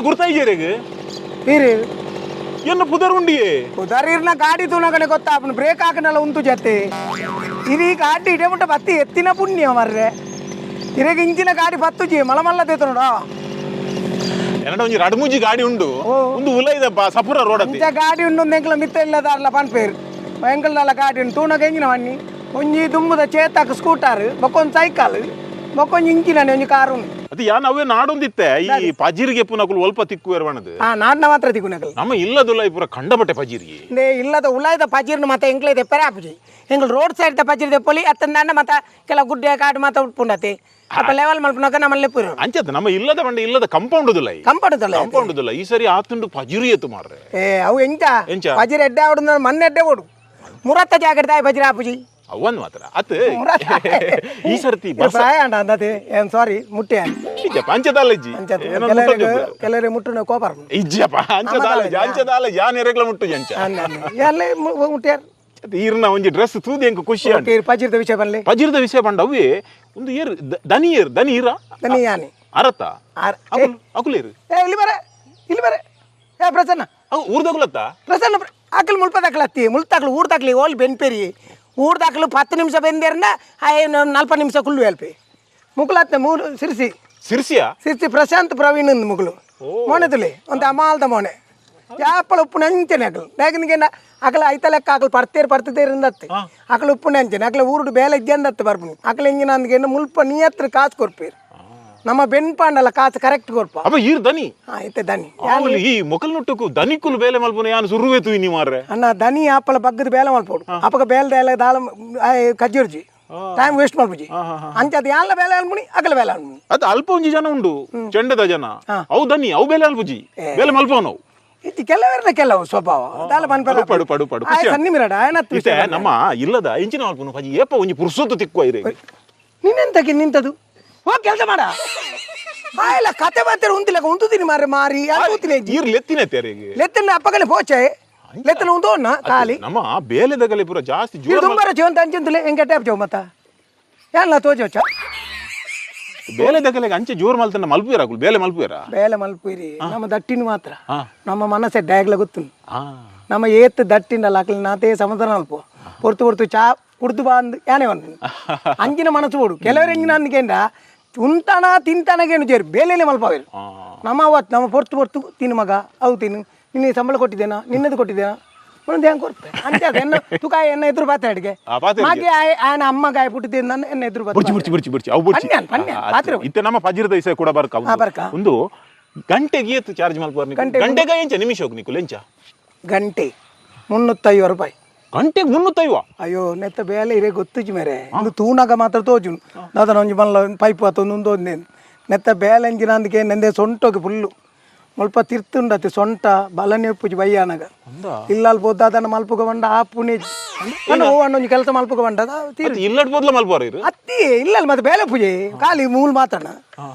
ಗುರ್ತಾಯಿಜೇರೆಗ್ ಇರಿ ಎನ್ನ ಪುದರ್ ಉಂಡಿಯೇ. ಪುದರ್ ಗಾಡಿ ತೂನಗನೆ ಗೊತ್ತಾಪುಂಡು, ಬ್ರೇಕ್ ಹಾಕನಲ್ಲ ಉಂತು ಜತೆ. ಇರಿ ಗಾಡಿ ಇಡೆ ಮುಟ್ಟ ಬತ್ತಿ ಎತ್ತಿನ ಪುಣ್ಯ ಮರ್ರೆ. ಇರೆಗ್ ಇಂಚಿನ ಗಾಡಿ ಬತ್ತುಜಿ, ಮಲ ಮಲ್ಲ ದೇತು ನೋಡ. ಎನ್ನಡ ಒಂಜಿ ರಡ್ಮುಜಿ ಗಾಡಿ ಉಂಡು. ಓ. ಒಂದು ಉಲೈದಪ್ಪ ಸಪುರ ರೋಡ್ ಅತ್ತಿ. ಇಂಚ ಗಾಡಿ ಉಂಡು ಎಂಕ್ಲ ಮಿತ್ತ ಇಲ್ಲದಾರ್ಲ ಪನ್ಪೇರು. ಎಂಕಲ್ದಲ್ಲ ಗಾಡಿ ಉಂಡು ತೂನಗ ಎಂಜಿನ ವನ್ನಿ ಒಂಜಿ ದುಂಬುದ ಚೇತಾಕ್ ಸ್ಕೂಟರ್, ಬೊಕ್ಕೊಂದು ಸೈಕಲ್, ಬೊಕ್ಕೊಂಜಿ ಇಂಚಿನ ಒಂಜಿ ಕಾರ್ ಉಂಡು. ಅದು ಯಾನ್ ಅವೇ ನಾಡೊಂದಿತ್ತೆ, ಈ ಪಜಿರಿಗೆ ಪುನಕುಲು ಒಲ್ಪ ತಿಕ್ಕುವೆರ್ ವಣದು. ಹಾ, ನಾಡ್ನ ಮಾತ್ರ ತಿಕ್ಕುನಕಲ್. ನಮ್ಮ ಇಲ್ಲದುಲ್ಲ ಈ ಪೂರ ಕಂಡಬಟ್ಟೆ ಪಜಿರಿಗೆ. ಇಂದೇ ಇಲ್ಲದ ಉಲಾಯ್ದ ಪಜಿರ್ನು ಮತ್ತೆ ಎಂಕ್ಲೆ ದೆಪ್ಪರೆ ಆಪುಜಿ. ಎಂಕ್ಲು ರೋಡ್ ಸೈಡ್ ದ ಪಜಿರ್ ದೆಪ್ಪೊಲಿ ಅತ್ತಂದಾಂಡ ಮತ್ತೆ ಕೆಲ ಗುಡ್ಡೆ ಕಾಡು ಮಾತ ಉಟ್ಪುಂಡತೆ. ಅಪ್ಪ ಲೆವೆಲ್ ಮಲ್ಪುನಕ ನಮ್ಮಲ್ಲೇ ಪೂರ. ಅಂಚದ ನಮ್ಮ ಇಲ್ಲದ ಬಂಡ ಇಲ್ಲದ ಕಂಪೌಂಡ್ ದುಲ್ಲ ಈ. ಕಂಪೌಂಡ್. ಕಂಪೌಂಡ್ ದುಲ್ಲ ಈ ಸರಿ ಆತುಂಡು ಪಜಿರಿ ಎತ್ತು ಮಾರ್ರೆ. ಏ, ಅವು ಎಂಚ? ಎಂಚ? ಪಜಿರ್ ಎಡ್ಡೆ ಆವಡು, ಮಣ್ಣು ಎಡ್ಡೆ ಓಡು. ಮುರತ್ತ ಜಾಗದ ಪಜಿರ್ ಆಪುಜಿ. ಅವನ್ ಮಾತ್ರ ಅತ್. ಮುರತ್ತ. ಈ ಸರ್ತಿ ಬರ್ಸ ಪ್ರಾಯ ಅಂಡ ಅಂದತೆ ಏನ್, ಸಾರಿ, ಮುಟ್ಟೆ. ಇಜ್ಜಪ್ಪ, ಅಂಚದಾಲಜ್ಜಿ. ಕೆಲವರಿಗೆ ಮುಟ್ಟುನ ಕೋಪ. ಇಜ್ಜಪ್ಪ, ಅಂಚದಾಲಜ್ಜಿ, ಅಂಚದಾಲಜ್ಜಿ. ಯಾನ್ ಎರೆಗ್ಲ ಮುಟ್ಟು ಅಂಚ. ಎಲ್ಲ ಮುಟ್ಟ್ಯಾರ. ಈರ್ನ ಒಂಜಿ ಡ್ರೆಸ್ ತೂದು ಎಂಕ್ ಖುಷಿ ಆಂಡ್. ಪಜಿರ್ದ ವಿಷಯ ಬನ್ಲಿ. ಪಜಿರದ ವಿಷಯ ಪಂಡ ಅವೇ ಒಂದು ಏರ್ ದನಿ ಏರ್ ದನಿ ಇರ. ದನಿ ಯಾನಿ. ಅರತ. ಆರ್. ಅಕುಲೇರು? ಏ, ಇಲ್ಲಿ ಬರ, ಇಲ್ಲಿ ಬರ. ಏ ಪ್ರಸನ್ನ. ಅವು ಊರ್ದಗುಲತ್ತ. ಪ್ರಸನ್ನ, ಆಕಲ್ ಮುಳ್ಪದಾಕಲು ಅತ್ತಿ ಮುಳ್ತಾಕ್ಲು ಊರ್ದಾಕ್ಲಿ ಓಲ್ ಬೆನ್ಪೇರಿ. ಊರ್ದಾಕ್ಲು 10 ನಿಮಿಷ ಬೆಂದೇರ್ನ 40 ನಿಮಿಷ ಕುಲ್ಲು ಅಲ್ಪಿ ಮುಕುಲತ್ನ ಮೂರು ಸಿರ್ಸಿ. ಸಿರ್ಸಿಯಾ? ಸಿರ್ಸಿ ಪ್ರಶಾಂತ್ ಪ್ರವೀಣ್ ಅಂದ್ ಮುಗುಲು. ಮೋನೆ ತುಲಿ ಒಂದು ಅಮಾಲ್ದ ಮೋನೆ ಯಾಪಳ ಉಪ್ಪು ಅಂಚನೆ ಅಕಲು. ಯಾಕಂದ್ರೆ ಅಕಲ ಐತ ಲೆಕ್ಕ ಅಕಲು ಪಡ್ತೇರು ಪಡ್ತೇರು ಅಂದತ್ತೆ. ಅಕಲು ಉಪ್ಪು ಅಂಚನೆ ಅಕಲ ಊರುಡು ಬೇಲೆ ಇದ್ದೆ ಬರ್ಪುನಿ. ಅಕಲ ಎಂಜಿನ ಅಂದ್ಗೆ ಮುಲ್ಪ ನೀ ಹತ್ರ ಕಾಸು ಕೊರ್ಪೇರು. ನಮ್ಮ ಬೆನ್ಪಾಂಡಲ್ಲ ಕಾಸು ಕರೆಕ್ಟ್ ಕೊರ್ಪ. ಅಪ್ಪ, ಈರ್ ದನಿ? ಹಾ, ಇತ್ತೆ ದನಿ. ಆವಲಿ ಈ ಮೊಕಲ್ ನೊಟ್ಟುಕು ದನಿಕುಲು ಬೇಲೆ ಮಲ್ಪುನ ಯಾನ್ ಸುರುವೆ ತೂಯಿ ಮಾರ್ರೆ. ಅಣ್ಣ, ದನಿ ಆಪಲ ಬಗ್ಗದ ಬೇಲೆ ಮಲ್ಪೋಡು. ಅಪಗ ಬೇಲ್ದ ಎಲ್ಲ ದಾಲ ಕಜ್ಜಿರ್ಜಿ, ಟೈಮ್ ವೇಸ್ಟ್ ಮಲ್ಪುಜಿ. ಅಂಚದ ಯಾನ್ಲ ಬೇಲೆ ಅನ್ಮುನಿ, ಅಗಲ ಬೇಲೆ ಅನ್ಮುನಿ. ಅದು ಅಲ್ಪ ಒಂಜಿ ಜನ ಉಂಡು ಚೆಂಡದ ಜನ. ಅವು ದನಿ, ಅವು ಬೇಲೆ ಅಲ್ಪುಜಿ, ಬೇಲೆ ಮಲ್ಪವನವು. ಇದು ಕೆಲವರ ಕೆಲವು ಸ್ವಭಾವ ದಾಲ ಪನ್ಪರ. ಪಡು ಪಡು ಪಡು, ಖುಷಿ ಆಂಡ್. ಸನ್ನಿ ಮಿರಡ ಆಯನತ್ತು. ಇತ್ತೆ ನಮ್ಮ ಇಲ್ಲದ ಇಂಚಿನ ಮಲ್ಪುನು ಪಜಿ ಏಪ ಒಂಜಿ ಪುರ್ಸೊತ್ತು ತಿಕ್ಕುವ ಇರೆ. ನಿನ್ನೆಂತಕ್ಕೆ ನಿಂತದು? ಹೋಗ್ ಕೆಲಸ ಮಾಡ. ಆಯ್ಲ ಕತೆ ಮಾತ್ರ ಉಂತಿಲ್ಲ, ಉಂತುದೀನಿ ಮಾರೆ ಮಾರಿ ತೂತಿನಿ. ಈರ್ ಲೆತ್ತಿನ ತೆರೆಗೆ. ಲೆತ್ತನ ಅಪ್ಪಗನೆ ಪೋಚೆ ಲೆತ್ತನ ಉಂದೋಣ ಖಾಲಿ. ನಮ್ಮ ಬೇಲೆದಗಲೆ ಪೂರ ಜಾಸ್ತಿ ಇದು ಜೋರ್ ತುಂಬಾರ ಜೀವಂತ ಅಂಚಿಂತಲೇ ಹೆಂಗೆ ಟ್ಯಾಪ್ ಜೋ ಮತ್ತ ಯಾನ್ಲ ತೋಜೋಚ. ಬೇಲೆದಗಲೆಗೆ ಅಂಚೆ ಜೋರ್ ಮಲ್ತನ ಮಲ್ಪುವೇರ ಅಕುಲು ಬೇಲೆ ಮಲ್ಪುವೇರ. ಬೇಲೆ ಮಲ್ಪುರಿ ನಮ್ಮ ದಟ್ಟಿನ ಮಾತ್ರ. ನಮ್ಮ ಮನಸ್ಸೆ ಡ್ಯಾಗ್ಲ ಗೊತ್ತು. ನಮ್ಮ ಏತ್ ದಟ್ಟಿಂಡಲ್ಲ ಅಕ್ಲಿ ನಾತೇ ಸಮುದ್ರ ಅಲ್ಪ ಪೊರ್ತು ಪೊರ್ತು ಚಾ ಕುಡ್ದು ಬಾ ಅಂದ್ ಯಾನೇ ಒಂದು ಅಂಚಿನ ಮನಸ್ಸು ಬೋಡು. ಕೆಲವರು ಎಂಜಿನ ಅಂದ್ಕೇಂಡ ಉಂತಾನ ತಿಂತಾನಗೇನು ಜೇರು ಬೇಲೆನೆ ಮಲ್ಪವೇರು. ನಮ್ಮ ಅವತ್ತು ನಮ್ಮ ಪೊರ್ತು ಪೊರ್ತು ತಿನ್ನು ಮಗ, ಅವು ತಿನ್ನು. ನಿನ್ನೆ ಸಂಬಳ ಕೊಟ್ಟಿದ್ದೇನಾ? ನಿನ್ನದು ಕೊಟ್ಟಿದ್ದೇನಾ? ಒಂದು ಹೆಂಗೆ ಕೊಡ್ತೆ ಅಂತ ಎನ್ನ ತುಕಾಯ ಎನ್ನ ಎದುರು ಬಾತ ಅಡಿಗೆ. ಆ, ಪಾತೆ ಅಡ್ಗೆ. ಮಗೆ ಆಯ ಆಯನ ಅಮ್ಮ ಗಾಯ ಪುಟ್ಟಿದ್ದೇನೆ ನನ್ನ ಎನ್ನ ಎದುರು ಬುರ್ಚಿ ಬಾತ. ಬುರ್ಚಿ ಬುರ್ಚಿ ಬುರ್ಚಿ ಅವು ಬುರ್ಚಿ. ಪನ್ಯಾನ್, ಪನ್ಯಾನ್, ಪಾತ್ರೆ. ಇತ್ತೆ ನಮ್ಮ ಪಜಿರದ ಇಸೆ ಕೂಡ ಬರ್ಕ. ಹಾ, ಬರ್ಕ. ಒಂದು ಗಂಟೆಗೆ ಏತ್ ಚಾರ್ಜ್ ಮಲ್ಪುವಾರ್ ನಿಕುಲು? ಗಂಟೆಗೆ ಗಂಟೆಗೆ ಎಂಚ, ನಿಮಿಷ ನಿಕುಲು ಎಂಚ? ಗಂಟೆ 350 ರೂಪಾಯಿ. ಗಂಟೆಗೆ 350? ಅಯ್ಯೋ, ನೆತ್ತ ಬೇಲೆ ಇರೇ ಗೊತ್ತುಜಿ ಮೇರೆ. ಒಂದು ತೂನಗ ಮಾತ್ರ ತೋಜುನು. ದಾದನ ಒಂಜಿ ಮಲ್ಲ ಪೈಪ್ ಆತೊಂದು ಒಂದು ಒಂದೇನು ನೆತ್ತ ಬೇಲೆ ಎಂಜಿನ ಅಂದಕ್ಕೆ ನಂದೆ ಸೊಂಟೋಗಿ ಫುಲ್ಲು ಮುಲ್ಪ ತಿರ್ತುಂಡತಿ. ಸೊಂಟ ಬಲನೆ ಉಪ್ಪುಜಿ ಬಯ್ಯಾನಗ. ಇಲ್ಲಲ್ ಪೋದಾದನ ಮಲ್ಪುಗ ಬಂಡ ಆ ಪುಣೆ ಅಣ್ಣ ಓ ಅಣ್ಣ ಒಂಜಿ ಕೆಲಸ ಮಲ್ಪುಗ ಬಂಡ ತೀರು. ಇಲ್ಲಡ್ ಬೋದ್ಲ ಮಲ್ಪುವಾರ್ ಇರು? ಅತ್ತಿ ಇಲ್ಲ, ಮತ್ತೆ ಬೇಲೆ ಪೂಜೆ ಖಾಲಿ ಮೂಲ್ ಮಾತ್ರಣ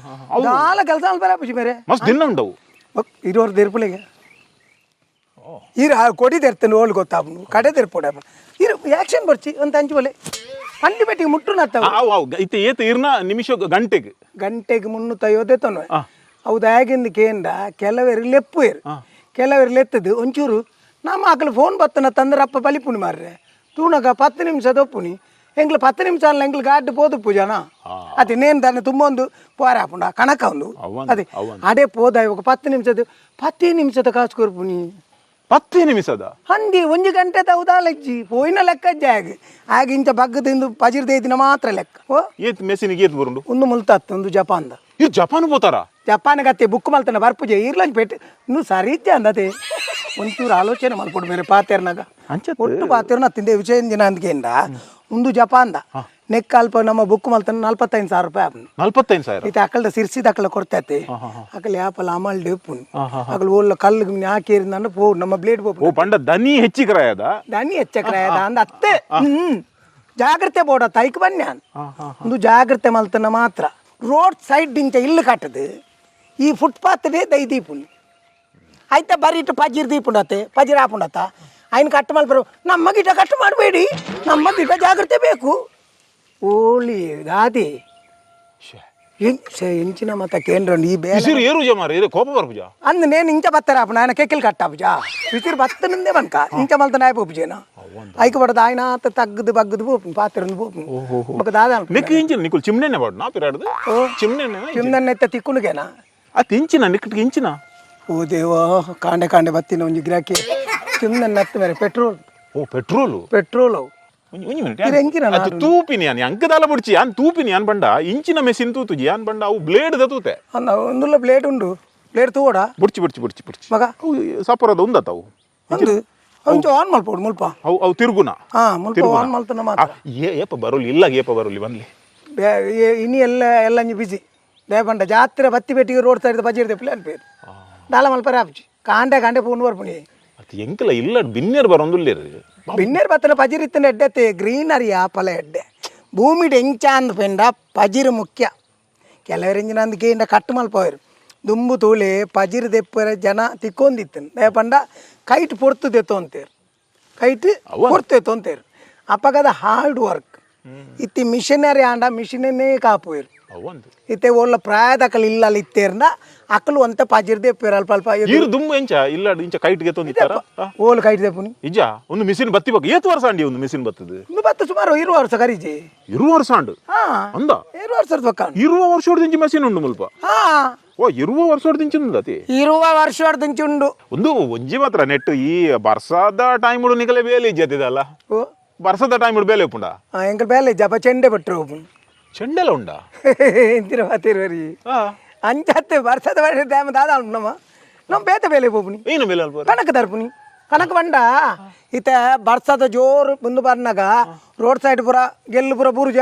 ದಾಲ ಕೆಲಸ ಮಲ್ಪರೆ ಪೂಜೆ ಮೇರೆ. ಮಸ್ತ್ ದಿನ ಉಂಡವು. ಇರೋರು ದೆರ್ಪುಲೆಗೆ ಇರು ಕೊಡಿ ತೆರ್ತೇನೆ. ಓಲ್ ಗೊತ್ತಾಪುನು ಕಡೆ ತೆರ್ಪೋಡ ಇರು. ಆಕ್ಷನ್ ಬರ್ಚಿ ಅಂತ ಅಂಚು ಬೋಲೆ ಪಂಡಿ ಪೆಟ್ಟಿಗೆ ಮುಟ್ಟು ನತ್ತವ. ಅವು ಅವು ಇತ್ತೆ ಏತ್ ಇರ್ನ ನಿಮಿಷ ಗಂಟೆಗೆ? ಗಂಟೆಗೆ 350 ತನು. ಅವು ದಾಗಿಂದ ಕೇಂದ್ರ ಕೆಲವರು ಲೆಪ್ಪುವೇರು, ಕೆಲವರು ಲೆತ್ತದು ಒಂಚೂರು ನಮ್ಮ ಆಕಳು ಫೋನ್ ಬತ್ತನ ತಂದ್ರೆ ಅಪ್ಪ ಬಲಿಪುಣಿ ಮಾರ್ರೆ. ತೂನಗ 10 ನಿಮಿಷ ದೊಪ್ಪುನಿ. ಎಂಗ್ಲ 10 ನಿಮಿಷ ಅಲ್ಲ, ಎಂಗ್ಲ ಗಾಡ್ ಪೋದು ಪೂಜಾನ ಅದೇ ನೇನು ತಾನೆ ತುಂಬ ಒಂದು ಪೋರ ಆಪುಂಡ ಕಣಕ ಒಂದು. ಅವಂದು, ಅದೇ ಅಡೆ ಪೋದ ಇವಾಗ 10 ನಿಮಿಷದ 10 ನಿಮಿಷದ ಕಾಸು ಕೊರ್ಪುನಿ. 10 ನಿಮಿಷದ? ಹಂದಿ ಒಂಜಿ ಗಂಟೆ ತೌದಾಲಜ್ಜಿ ಪೋಯಿನ ಲೆಕ್ಕ ಜಾಗ ಆಗ ಇಂಚ ಬಗ್ಗದಿಂದ ಪಜಿರ್ ದಿನ ಮಾತ್ರ ಲೆಕ್ಕ ಓ. ಏತ್ ಮೆಸಿನಿಗೆ ಏತ್ ಬರುಂಡು? ಒಂದು ಮುಲ್ತತ್ತು, ಒಂದು ಜಪಾನ್ದ. ಇರ್ ಜಪಾನ್ ಪೋತಾರ? ಜಪಾನ್ ಗತ್ತೆ ಬುಕ್ ಮಲ್ತನ ಬರ್ಪುಜೆ ಇರ್ಲಂಜ್ ಪೆಟ್ಟು ಇನ್ನು ಸರಿ ಇದ್ದೆ ಅಂದತೆ. ಒಂಚೂರು ಆಲೋಚನೆ ಮಲ್ಪೊಡು ಮೇರೆ ಪಾತೆರ್ನಾಗ. ಅಂಚತ್. ಒಟ್ಟು ಪಾತೆರ್ನ ತಿಂದೆ ವಿಷಯ ದಿನ ಅಂದ್ಕೇಂಡ ಒಂದು ಜಪಾನ್ದ ನೆಕ್ ಅಲ್ಪ ನಮ್ಮ ಬುಕ್ ಮಲ್ತನ 45,000 ರೂಪಾಯಿ ಆಪುಂಡು. 45,000? ಇತ್ತೆ ಅಕಲ್ದ ಸಿರ್ಸಿದ ಅಕಲ ಕೊಡ್ತೈತೆ. ಅಕಲ್ ಯಾಪಲ ಅಮಲ್ ಡೆಪ್ಪುನು ಅಕಲ್ ಓಲ್ಲ ಕಲ್ಲು ಹಾಕೇರಿಂದಂಡ ಪೋ ನಮ್ಮ ಬ್ಲೇಡ್ ಪೋಪು. ಓ, ಪಂಡ ದನಿ ಹೆಚ್ಚಿ ಕ್ರಾಯದ. ದನಿ ಹೆಚ್ಚಕ್ರಾಯದ ಅಂದ ಅತ್ತೆ. ಜಾಗ್ರತೆ ಬೋಡ ತೈಕ್ ಬನ್ಯಾನ್ ಒಂದು ಜಾಗ್ರತೆ ಮಲ್ತನ ಮಾತ್ರ. ರೋಡ್ ಸೈಡ್ ಇಂಚ ಇಲ್ಲು ಕಟ್ಟದು ಈ ಫುಟ್ಪಾತ್ ದೈ ದೀಪುನಿ ಆಯ್ತಾ. ಬರೀಟು ಪಜಿರ್ ದೀಪುಂಡತ್ತೆ, ಪಜಿರ್ ಆಪುಂಡತ್ತ ಆಯ್ನ ಕಟ್ ಮಲ್ಪರು. ನಮ್ಮ ಗಿಡ ಕಟ್ ಮಾಡಬೇಡಿ, ನಮ್ಮ ಗಿಡ ಜಾಗ್ರತೆ ಬೇಕು. ಓಲಿ ಗಾದಿ. ಎಂಚಿನ ಮತ್ತ ಕೇಂದ್ರ ಈ ಬೇಲೆ ಬಿಸಿರು ಏರುಜ ಮಾರ ಏರು ಕೋಪ ಬರ್ಪುಜ. ಅಂದ್ ನೇನು ಇಂಚ ಬತ್ತರ ಅಪ್ಪ ನಾಯನ ಕೆಕ್ಕಿಲ್ ಕಟ್ಟಾಪುಜ ಬಿಸಿರು ಬತ್ತನಿಂದೆ ಬನ್ಕ ಇಂಚ ಮಲ್ತ ನಾಯ ಪೋಪುಜೇನ ಐಕ್ ಬಡದ ಆಯ್ನ ಆತ ತಗ್ಗದು ಬಗ್ಗದು ಪೋಪು ಪಾತ್ರ ಪೋಪು ಬೊಕ ದಾದ. ನಿಕ್ ಇಂಚಿನ ನಿಕುಲ್ ಚಿಮ್ನೆನೆ ಬಾಡು ನಾ ಪಿರಾಡ್ದು ಚಿಮ್ನೆನೆ. ಚಿಮ್ನನ್ನ ಎತ್ತ ತಿಕ್ಕುನುಗೇನಾ? ಅತ್ ಇಂಚಿನ ನಿಕ್ಟ್ ಇಂಚಿನ. ಓ ದೇವಾ, ಕಾಂಡೆ ಕಾಂಡೆ ಬತ್ತಿನ ಒಂಜಿ ಗಿರಾಕಿ ಚಿಮ್ನನ್ನ ಹತ್ತು ಮೇರೆ ಪೆಟ್ರೋಲ್. ಓ ಪೆಟ್ರೋಲ್. ಪೆಟ್ರೋಲ್ ಅವು. ಒಂಜಿ ಒಂಜಿ ಮಿನಿಟ್. ಇದು ಎಂಕಿನ ಅದು ತೂಪಿನಿ ಯಾನ್ ಅಂಕದಾಲ ಬುಡ್ಚಿ ಯಾನ್ ತೂಪಿನಿ ಯಾನ್ ಬಂಡ ಇಂಚಿನ ಮೆಸಿನ್ ತೂತುಜಿ ಯಾನ್ ಬಂಡ ಅವು ಬ್ಲೇಡ್ the ತೂತೆ. ಅಲ್ಲ, ಒಂದುಲ್ಲ ಬ್ಲೇಡ್ ಉಂಡು, ಬ್ಲೇಡ್ ತೂವಡ. ಬುಡ್ಚಿ ಬುಡ್ಚಿ ಬುಡ್ಚಿ ಬುಡ್ಚಿ. ಮಗ. ಅವು ಸಪರದ ಉಂದತ್ತ ಅವು. ಒಂದು ಒಂಚು ಆನ್ ಮಲ್ಪೋಡು ಮುಲ್ಪ. ಅವು ಅವು ತಿರುಗುನ. ಹಾ, ಮುಲ್ಪ ಆನ್ ಮಲ್ತನ ಮಾತ್ರ. ಏಪ ಬರೋಲಿ ಇಲ್ಲ, ಏಪ ಬರೋಲಿ ಬನ್ಲಿ. ಇನಿ ಎಲ್ಲ ಎಲ್ಲ ಅಂಜಿ ಬಿಸಿ ದೇಪಂಡ ಜಾತ್ರೆ ಬತ್ತಿ ಪೆಟ್ಟಿಗೆ ರೋಡ್ ಸೈಡ್ ಬಜ್ಜಿರ್ದೆ ಪ್ಲಾನ್ ಪೇರು ದಾಲ ಮಲ್ಪರೆ ಆಪುಜಿ, ಕಾಂಡೆ ಕಾಂಡೆ ಪೂನ್ ಬರ್ಪುಣಿ. ಅದು ಎಂಕಲ ಇಲ್ಲ, ಬಿನ್ನೇರ್ ಬರೋಂದುಲ್ಲೇರು. ಬಿನ್ನೇರ್ ಬತ್ತನ ಪಜಿರ್ ಇತ್ತನ ಎಡ್ಡೆತ್ತೆ ಗ್ರೀನರಿ ಆಪಲ ಎಡ್ಡೆ ಭೂಮಿಡ್ ಎಂಚ ಅಂದ್ ಪೆಂಡ ಪಜಿರು ಮುಖ್ಯ. ಕೆಲವರು ಇಂಜಿನ ಅಂದ್ ಕೇಂಡ ಕಟ್ ಮಲ್ಪೋರು ದುಂಬು ತೂಲೆ ಪಜಿರು ದೆಪ್ಪರೆ ಜನ ತಿಕ್ಕೊಂದಿತ್ತನ್. ದೇಪಂಡ ಕೈಟ್ ಪೊರ್ತು ದೆತ್ತೊಂತೇರು, ಕೈಟ್ ಪೊರ್ತು ದೆತ್ತೊಂತೇರು. ಅಪಗದ ಹಾರ್ಡ್ ವರ್ಕ್ ಇತ್ತಿ ಮಿಷನರಿ ಆಂಡ ಮಿಷಿನನ್ನೇ ಕಾಪುವೆರು. ಅವಂದು. ಇತ್ತೆ ಓಲ್ಲ ಪ್ರಾಯದಕಲ್ ಇಲ್ಲಲ್ಲಿ ಇತ್ತೇರ್ನ ಅಕಲು ಒಂತ ಪಜಿರ್ ದೆಪ್ಪೇರು ಅಲ್ಪ ಅಲ್ಪ ಎದುರು. ಈರು ದುಂಬು ಎಂಚ ಇಲ್ಲ ಇಂಚ ಕೈಟ್ಗೆ ತೊಂದಿತ್ತಾರ? ಓಲು ಕೈಟ್ ದೆಪ್ಪುನಿ. ಇಜ್ಜ, ಒಂದು ಮಿಷಿನ್ ಬತ್ತಿ ಬಗ್ಗೆ ಏತ್ ವರ್ಷ ಅಂಡಿ ಒಂದು ಮಿಷಿನ್ ಬತ್ತದು? ಒಂದು ಬತ್ತು ಸುಮಾರು 20 ವರ್ಷ ಕರೀಜಿ. 20 ವರ್ಷ ಅಂಡು? ಹಾ. ಅಂದ. 20 ವರ್ಷದ ಬಕ್ಕ. 20 ವರ್ಷ ಮಿಷಿನ್ ಉಂಡು ಮುಲ್ಪ? ಹಾ. ಓ, 20 ವರ್ಷ ಅತಿ. 20 ವರ್ಷ ಉಂಡು. ಒಂದು ಒಂಜಿ ಮಾತ್ರ ನೆಟ್ ಈ ಬರ್ಸಾದ ಟೈಮ್ ನಿಕಲೆ ಬೇಲೆ ಇಜ್ಜತಿದಲ್ಲ? ಓ. ಬರ್ಸದ ಟೈಮ್ ಬೇಲೆ ಉಪ್ಪುಂಡ? ಎಂಕಲ್ ಬೇಲೆ ಜಪ ಚೆಂಡೆ ಬಿಟ್ಟರು. ಚೆಂಡೆಲ ಉಂಡಾ? ಇಂತಿರ ಮಾತಿರುವರಿ. ಅಂಚತ್ತೆ ಬರ್ಸದ ವರ್ಷ ಟೈಮ್ ದಾದ ನಮ್ಮ ನಮ್ಮ ಬೇತೆ ಬೇಲೆ ಪೋಪುನಿ. ಏನು ಬೇಲೆ ಅಲ್ಪ? ಕಣಕ್ ತರ್ಪುನಿ, ಕಣಕ್ ಬಂಡ ಇತ್ತ ಬರ್ಸದ ಜೋರು ಮುಂದೆ ಬರ್ನಾಗ ರೋಡ್ ಸೈಡ್ ಪೂರ ಗೆಲ್ಲು ಪೂರ ಬೂರ್ಜ.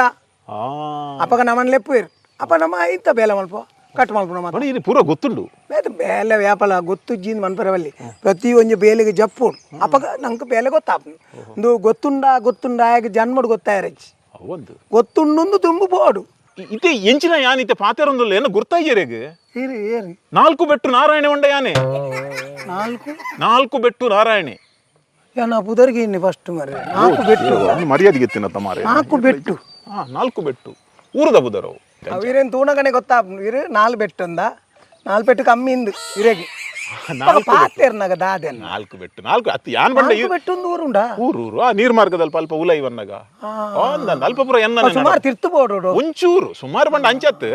ಅಪ್ಪಗ ನಮ್ಮನ್ನ ಲೆಪ್ಪುವೇರು, ಅಪ್ಪ ನಮ್ಮ ಇಂತ ಬೇಲೆ ಮಲ್ಪ ಕಟ್ ಮಲ್ಪು ನಮ್ಮ. ಇದು ಪೂರ ಗೊತ್ತುಂಡು. ಬೇತೆ ಬೇಲೆ ವ್ಯಾಪಾರ ಗೊತ್ತು ಜೀನ್ ಮನ್ಪರವಲ್ಲಿ ಪ್ರತಿ ಒಂಜಿ ಬೇಲೆಗೆ ಜಪ್ಪು ಅಪ್ಪಗ ನಂಗೆ ಬೇಲೆ ಗೊತ್ತಾಪು. ಒಂದು ಗೊತ್ತುಂಡ ಗೊತ್ತುಂಡ ಆಗ ಜನ್ಮಡು ಗೊತ್ತಾಯರಚ್ಚಿ. ಒಂದು ಗೊತ್ತುಂಡು ತುಂಬು ಬೋಡು. ಇತ್ತೆ ಎಂಚಿನ ಯಾನ್ ಇತ್ತೆ ಪಾತೆರೊಂದುಲ್ಲ ಏನ ಗುರ್ತಾಯ್ಯರೆಗ್? ಏರಿ ಏರಿ. ನಾಲ್ಕು ಬೆಟ್ಟು ನಾರಾಯಣೆ ಉಂಡ ಯಾನೆ. ನಾಲ್ಕು? ನಾಲ್ಕು ಬೆಟ್ಟು ನಾರಾಯಣೆ. ಯಾನ ಪುದರ್ಗೆ ಇನ್ನಿ ಫಸ್ಟ್ ಮರೆ ನಾಲ್ಕು ಬೆಟ್ಟು. ಮರ್ಯಾದೆಗೆ ಎತ್ತಿನತ್ತ ಮಾರೆ. ನಾಲ್ಕು ಬೆಟ್ಟು. ಹಾ, ನಾಲ್ಕು ಬೆಟ್ಟು ಊರದ ಬುದರವು. ಇರೇನು ತೂಣಗನೆ ಗೊತ್ತಾಪು ಇರು ನಾಲ್ ಬೆಟ್ಟು ಅಂದ, ನಾಲ್ ಬೆಟ್ಟು ಕಮ್ಮಿ ಇಂದು ಇರೆಗೆ. ನಾಲ್ಕು. ಪಾತೇರ್ನಾಗ ದಾದೆನ್. ನಾಲ್ಕು ಬೆಟ್ಟು ನಾಲ್ಕು ಅತ್ತು ಯಾನ್ ಬಂಡ. ನಾಲ್ಕು ಬೆಟ್ಟು ಒಂದು ಊರುಂಡ? ಊರು ಊರು ಆ ನೀರ್ ಮಾರ್ಗದಲ್ಲಿ ಅಲ್ಪ ಉಲ ಇವನ್ನಾಗ ಅಲ್ಪ ಪೂರ ಎನ್ನ. ಸುಮಾರು ತಿರ್ತು ಬೋಡು. ಒಂಚೂರು ಸುಮಾರು ಬಂಡ ಅಂಚತ್